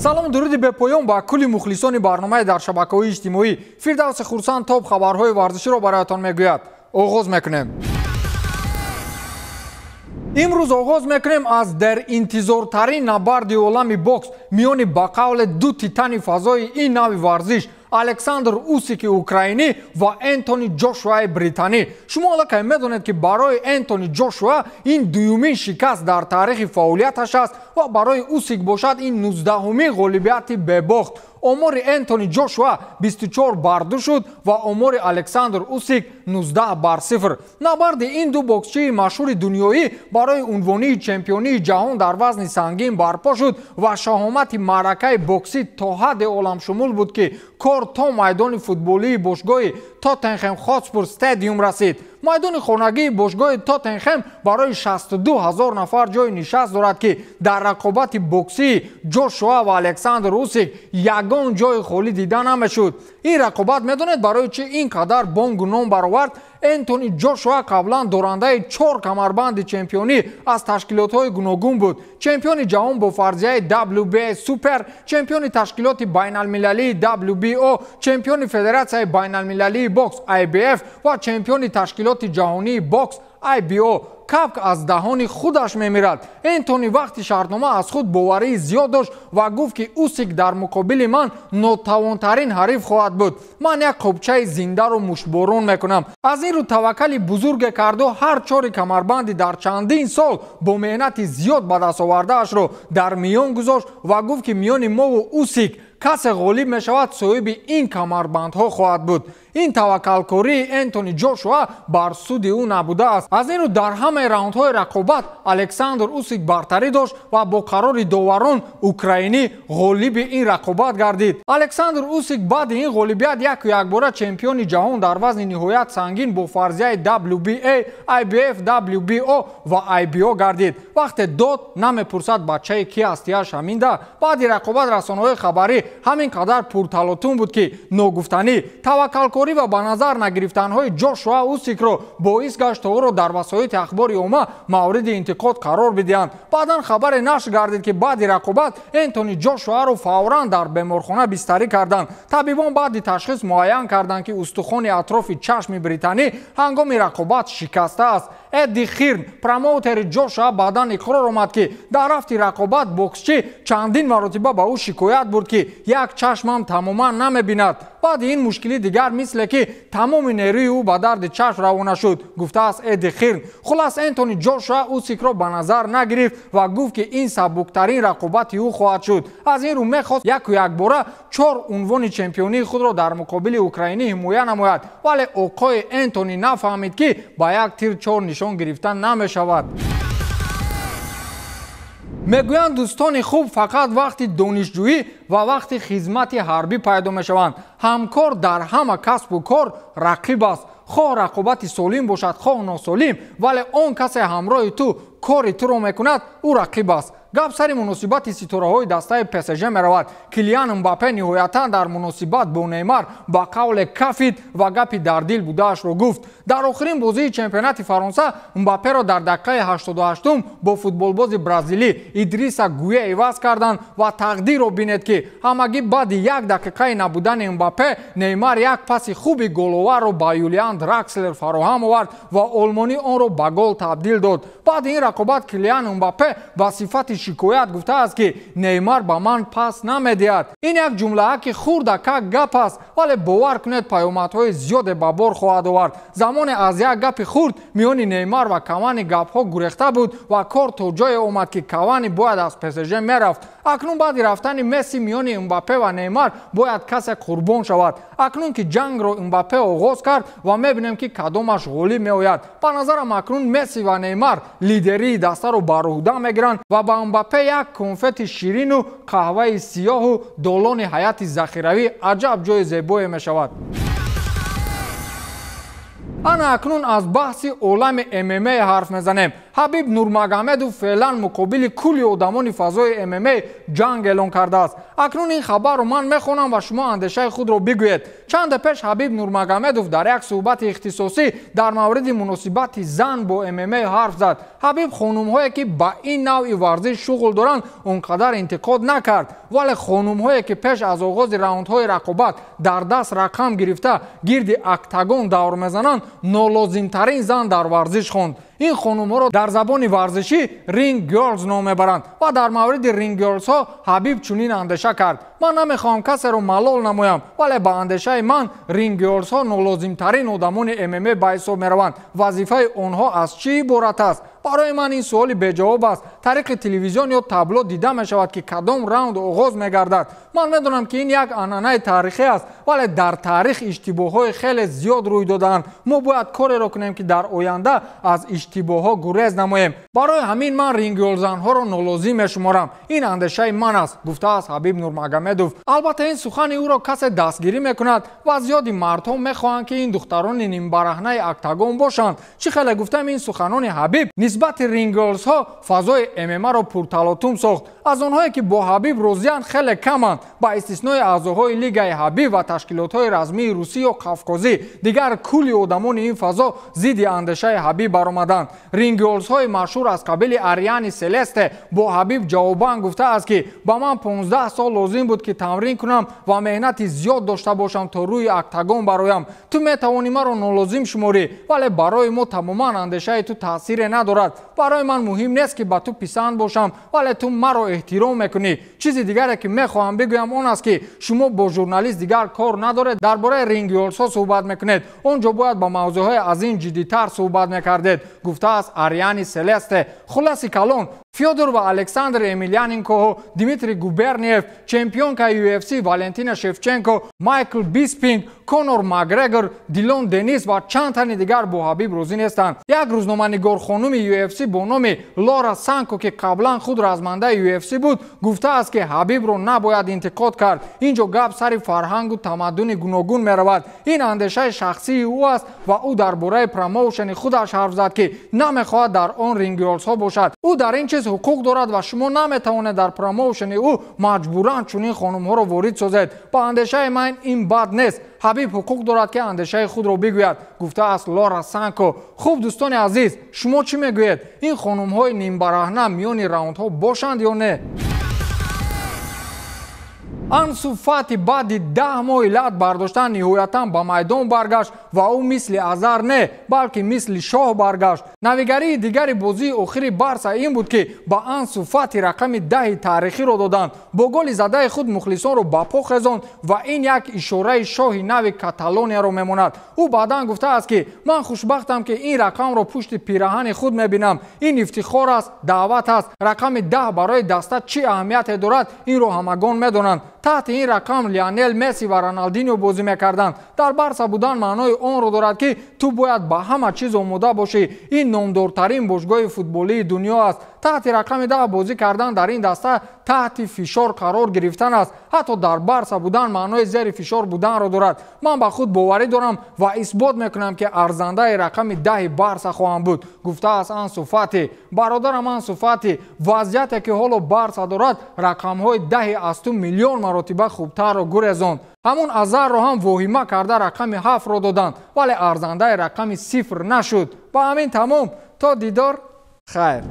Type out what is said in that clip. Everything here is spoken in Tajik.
Салому дуруди бепоён ба кулли мухлисони барномаи дар шабакаҳои иҷтимоӣ. Фирдавси Хурсанд топ хабарҳои варзиширо бароятон мегӯяд. Оғоз мекунем. Имрӯз оғоз мекунем аз дар интизортарин набарди олами бокс миёни ба қавле ду титани фазои ин нави варзиш Александр Усики украинӣ ва Энтони Ҷошуаи британӣ. Шумо аллакай медонед, ки барои Энтони Ҷошуа ин дуюмин шикаст дар таърихи фаъолияташ аст ва барои Усик бошад ин 19-умин ғолибияти бебохт. Омори Энтони Ҷошуа 24-2 шуд ва омори Александр Усик 19-0. Набарди ин ду боксчии машҳури дунёӣ барои унвонии чемпионии ҷаҳон дар вазни сангин барпо шуд ва шаҳомати маъракаи боксӣ то ҳадде оламшумул буд, ки кор то майдони футболии бошгоҳи Тоттенхем Хотспур Стадиум расид. Майдони хонагии бошгоҳи Тоттенхем барои 62 ҳазор нафар ҷои нишаст дорад, ки дар рақобати боксии Ҷошуа ва Александр Усик ягон ҷои холӣ дида намешуд. Ин рақобат медонед барои чӣ ин қадар бонгу ном баровард? Энтони Ҷошуа қаблан дорандаи 4 камарбанди чемпионӣ аз ташкилотҳои гуногун буд. Чемпиони ҷаҳон бо фарзияи WBA Супер, чемпиони ташкилоти байналмилалии WBO, чемпиони федератсияи байналмилалии бокс IBF ва чемпиони ташкилоти ҷаҳонии бокс IBO. Капк аз даҳони худаш мемирад. Энтони вақти шартнома аз худ боварии зиёд дошт ва гуфт, ки Усик дар муқобили ман нотавонтарин ҳариф хоҳад буд. Ман як қобчаи зиндаро муштборон мекунам. Аз ин рӯ таваккали бузурге карду ҳар чори камарбанди дар чандин сол бо меҳнати зиёд ба даст овардаашро дар миён гузошт ва гуфт, ки миёни мову Усик касе ғолиб мешавад, соҳиби ин камарбандҳо хоҳад буд. Ин таваккалкории Энтони Ҷошуа бар суди ӯ набудааст. Аз ин рӯ дар ҳамаи раундҳои рақобат Александр Усик бартарӣ дошт ва бо қарори доварон украинӣ ғолиби ин рақобат гардид. Александр Усик баъди ин ғолибият яку якбора чемпиони ҷаҳон дар вазни ниҳоят сангин бо фарзияи WBA, IBF, WBO ва IBO гардид. Вақте дод намепурсад бачаи ки ҳастияш ҳаминда. Баъди рақобат расонаҳои хабарӣ ҳамин қадар пурталотум буд, ки ногуфтанӣ таваккалкорӣ ва ба назар нагирифтанҳои Ҷошуа Усикро боис гашт, то ӯро дар васоити ахбори омма мавриди интиқод қарор бидиҳанд. Баъдан хабаре нашр гардид, ки баъди рақобат Энтони Ҷошуаро фавран дар беморхона бистарӣ карданд. Табибон баъди ташхис муайян карданд, ки устухони атрофи чашми британӣ ҳангоми рақобат шикастааст. Эдди Хирн, промоутери Ҷошуа, баъдан иқрор омад, ки дар рафти рақобат боксчӣ чандин маротиба ба ӯ шикоят бурд, ки як чашмам тамоман намебинад. Баъди ин мушкили дигар мисле ки тамоми нерӯи ӯ ба дарди чашм равона шуд, гуфтааст Эдди Хирн. Хулас, Энтони Ҷошуа Усикро ба назар нагирифт ва гуфт, ки ин сабуктарин рақобати ӯ хоҳад шуд. Аз ин рӯ мехост яку якбора 4 унвони чемпионии худро дар муқобили украинӣ ҳимоя намояд, вале оқои Энтони нафаҳмид, ки ба як тир 4 нишон гирифта намешавад. Мегӯянд, дӯстони хуб фақат вақти донишҷӯӣ ва вақти хизмати ҳарбӣ пайдо мешаванд. Ҳамкор дар ҳама касбу кор рақиб аст. Хоҳ рақобати солим бошад, хоҳ носолим, вале он касе ҳамроҳи ту кори туро мекунад, ӯ рақиб аст. Гап сари муносибати ситораҳои дастаи ПСЖ меравад. Килиан Мбаппе ниҳоятан дар муносибат бо Неймар ба қавле кафид ва гапи дар дил будаашро гуфт. Дар охирин бозии чемпионати Фаронса Мбапперо дар дақиқаи 88 бо футболбози бразилӣ Идриса Гуе иваз карданд ва тақдирро бинед, ки ҳамагӣ баъди як дақиқаи набудани Мбаппе Неймар як паси хуби головарро ба Юлиан Дракслер фароҳам овард ва олмонӣ онро ба гол табдил дод. Баъди ин рақобат Килиан Мбаппе ба сифати шикоят гуфтааст, ки Неймар ба ман пас намедиҳад. Ин як ҷумлаа, ки хурдакак гап аст, вале бовар кунед, паёмадҳои зиёде ба бор хоҳад овард. Замоне аз як гапи хурд миёни Неймар ва Кавани гапҳо гурехта буд ва кор то ҷое омад, ки Кавани бояд аз ПСЖ мерафт. Акнун баъди рафтани Месси миёни Мбаппе ва Неймар бояд касе қурбон шавад. Акнун ки ҷангро Мбаппе оғоз кард ва мебинем, ки кадомаш ғолиб меояд. Ба назарам акнун Месси ва Неймар лидерии дастаро бар уҳда мегиранд ва ба Мбаппе як конфети ширину қаҳваи сиёҳу долони ҳаяти захиравӣ аҷаб ҷои зебое мешавад. Ана акнун аз баҳси олами ММА ҳарф мезанем. Ҳабиб Нурмагомедов феълан муқобили кулли одамони фазои ММА ҷанг эълон кардааст. Акнун ин хабарро ман мехонам ва шумо андешаи худро бигӯед. Чанде пеш Ҳабиб Нурмагомедов дар як суҳбати ихтисосӣ дар мавриди муносибати зан бо ММА ҳарф зад. Ҳабиб хонумҳое ки ба ин навъи варзиш шуғл доранд, он қадар интиқод накард, вале хонумҳое ки пеш аз оғози раундҳои рақобат дар даст рақам гирифта гирди октагон давр мезананд, нолозимтарин зан дар варзиш хонд. Ин хонумҳоро дар забони варзишӣ ring girls ном мебаранд ва дар мавриди ring girls ҳо Ҳабиб чунин андеша кард: ман намехоҳам касеро малол намоям, вале ба андешаи ман ring girls ҳо нолозимтарин одамони ММА ба ҳисоб мераванд. Вазифаи онҳо аз чӣ иборат аст? Барои ман ин суоли беҷавоб аст. Тариқи телевизион ё табло дида мешавад, ки кадом раунд оғоз мегардад. Ман медонам, ки ин як анъанаи таърихӣ аст, вале дар таърих иштибоҳҳои хеле зиёд рӯй додаанд. Мо бояд кореро кунем, ки дар оянда аз иштибоҳҳо гурез намоем. Барои ҳамин ман ring girl занҳоро нолозим мешуморам. Ин андешаи ман аст, гуфтааст Ҳабиб Нурмагомедов. Албатта, ин сухани ӯро касе дастгирӣ мекунад ва зиёди мардҳо мехоҳанд, ки ин духтарони нимбараҳнаи октагон бошанд. Чӣ хеле гуфтам, ин суханони Ҳабиб нисбати ring girls ҳо фазои ММА-ро пурталотум сохт. Аз онҳое ки бо Ҳабиб розиянд, хеле каманд, ба истиснои аъзоҳои Лигаи Ҳабиб ва ташкилотҳои размии русӣ ё қавқозӣ. Дигар кулли одамони ин фазо зидди андешаи Ҳабиб баромаданд. Ring girls ҳои машҳур аз қабили Ариани Селесте бо Ҳабиб ҷавобан гуфтааст, ки ба ман 15 сол лозим буд, ки тамрин кунам ва меҳнати зиёд дошта бошам то рӯи октагон бароям. Ту метавонӣ маро нолозим шуморӣ, вале барои мо тамоман андешаи ту таъсире надорад. Барои ман муҳим нест, ки ба ту писанд бошам, вале ту маро эҳтиром мекунӣ. Чизи дигаре, ки мехоҳам бигӯям, он аст, ки шумо бо журналист дигар кор надоред, дар бораи ring girls ҳо суҳбат мекунед. Он ҷо бояд ба мавзӯъҳои аз ин ҷиддитар суҳбат мекардед, гуфтааст Ариани Селесте. Хулоси калон, Фёдор ва Александр Емельяненко, Дмитрий Губерниев, чемпионка UFC Валентина Шевченко, Майкл Биспинг, Конор Макгрегор, Дилон Денис ва чанд тани дигар бо Ҳабиб розӣ нестанд. Як рӯзноманигор хонуми UFC бо номи Лора Санко, ки қаблан худ размандаи UFC буд, гуфтааст, ки Ҳабибро набояд интиқод кард. Ин ҷо гап сари фарҳангу тамаддуни гуногун меравад. Ин андешаи шахсии ӯ аст ва ӯ дар бораи промоушени худаш ҳарф зад, ки намехоҳад дар он ring girls ҳо бошад. Ӯ дар ин чиз ҳуқуқ дорад ва шумо наметавонед дар промоушени ӯ маҷбуран чунин хонумҳоро ворид созед. Ба андешаи ман, ин бад нест. Ҳабиб ҳуқуқ дорад, ки андешаи худро бигӯяд, гуфтааст Лора Санко. Хуб, дӯстони азиз, шумо чӣ мегӯед? Ин хонумҳои нимбараҳна миёни раундҳо бошанд ё не? Ансу Фати баъди 10 моҳи лат бардоштан ниҳоятан ба майдон баргашт ва ӯ мисли азар не, балки мисли шоҳ баргашт. Навигарии дигари бозии охири Барса ин буд, ки ба Ансу Фати рақами 10-и таърихиро доданд. Бо голи задаи худ мухлисонро ба по хезонд ва ин як ишораи шоҳи нави Каталонияро мемонад. Ӯ баъдан гуфтааст, ки ман хушбахтам, ки ин рақамро пушти пираҳани худ мебинам. Ин ифтихор аст, даъват аст. Рақами 10 барои даста чӣ аҳамияте дорад, инро ҳамагон медонанд. Таҳти ин рақам Лионел Месси ва Роналдино бозӣ мекарданд. Дар Барса будан маънои онро дорад, ки ту бояд ба ҳама чиз омода бошӣ. Ин номдортарин бошгоҳи футболии дунё аст. Таҳти рақами 10 бозӣ кардан дар ин даста таҳти фишор қарор гирифтан аст. Ҳатто дар Барса будан маънои зери фишор буданро дорад. Ман ба худ боварӣ дорам ва исбот мекунам, ки арзандаи рақами 10-и Барса хоҳам буд, гуфтааст Ансу Фати. Бародарам Ансу Фати, вазъияте, ки ҳоло Барса дорад, рақамҳои 10-и аз ту миллион маротиба хубтарро гурезонд. Ҳамун азарро ҳам воҳима карда рақами 7-ро доданд, вале арзандаи рақами 0 нашуд. Ба ҳамин тамом, то дидор, хайр.